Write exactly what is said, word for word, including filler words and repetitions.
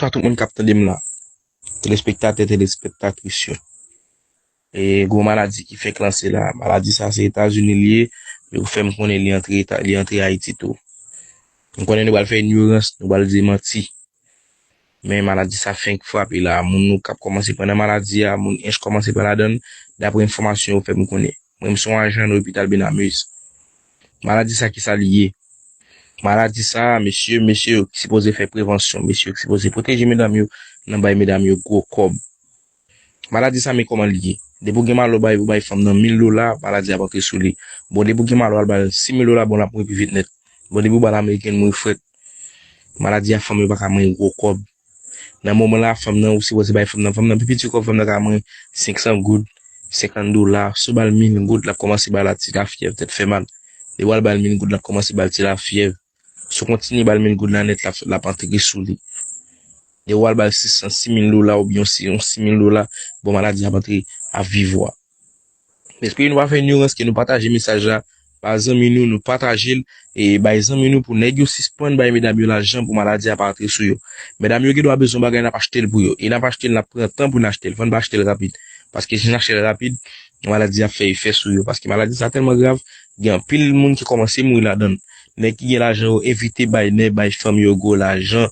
Bonswa tout moun k ap tande m la. Telespektatè, telespektatris yo. E gwo maladi ki fèk lanse la. Maladi sa se Etazini li ye, yo fè m konnen li antre, Eta- li antre Ayiti tou. M konnen nou pral fè inyorans, nou pral di manti. Men maladi sa fenk frape la. Moun nou k ap kòmanse pran nan maladi a, moun ench kòmanse pran ladan l, dapre enfòmasyon yo fè m konnen. Mwen, m se yon ajan nan lopital Benameus. Maladi sa, ki sa li ye? Maladi sa, mesye, mesye yo ki sipoze fè prevansyon, mesye yo ki sipoze pwoteje medam yo nan bay medam yo gwo kòb. Maladi sa, men kòman li ye. Depi w gen malè, w bay, w bay fanm nan mil dola, maladi ap antre sou li. Bon, depi w gen malè, w al ba l sis mil dola, bon, l ap mouri pi vit nèt. Bon, depi w ba l ameriken, l mouri frèt. Maladi a, fanm yo pa ka manyen gwo kòb. Nan moman la, fanm nan, ou sipoze bay fanm nan, fanm nan, pi piti kòb fanm nan ka manyen senk san goud, senkant dola. Si w ba l mil goud, l ap kòmanse ba l ti lafyèv, tèt fè mal. Depi w al ba l mil goud, l ap kòmanse ba l ti lafyèv. Si w kontinye ba l mil goud la nèt, l ap, l ap antre sou li. Depi w al ba l sis san, sis mil dola oubyen yon si- yon sis mil dola, bon, maladi ap antre, ap viv ou a. Espere nou pa fè inyorans, ke nou pataje mesaj la ba zanmi nou, nou pataje l e bay zanmi nou pou nèg yo sispann bay medam yo lajan pou maladi a pa antre sou yo. Medam yo gen dwa bezwen bagay, n ap achte l pou yo. E n ap achte l, n ap pran tan pou n achte l. Fò n pa achte l rapid. Paske si n achte l rapid, maladi a ap fè efè sou yo. Paske maladi sa tèlman grav, gen anpil moun ki kòmanse mouri ladan l. Nèg ki gen lajan yo evite bay nèg, bay fanm yo gwo lajan.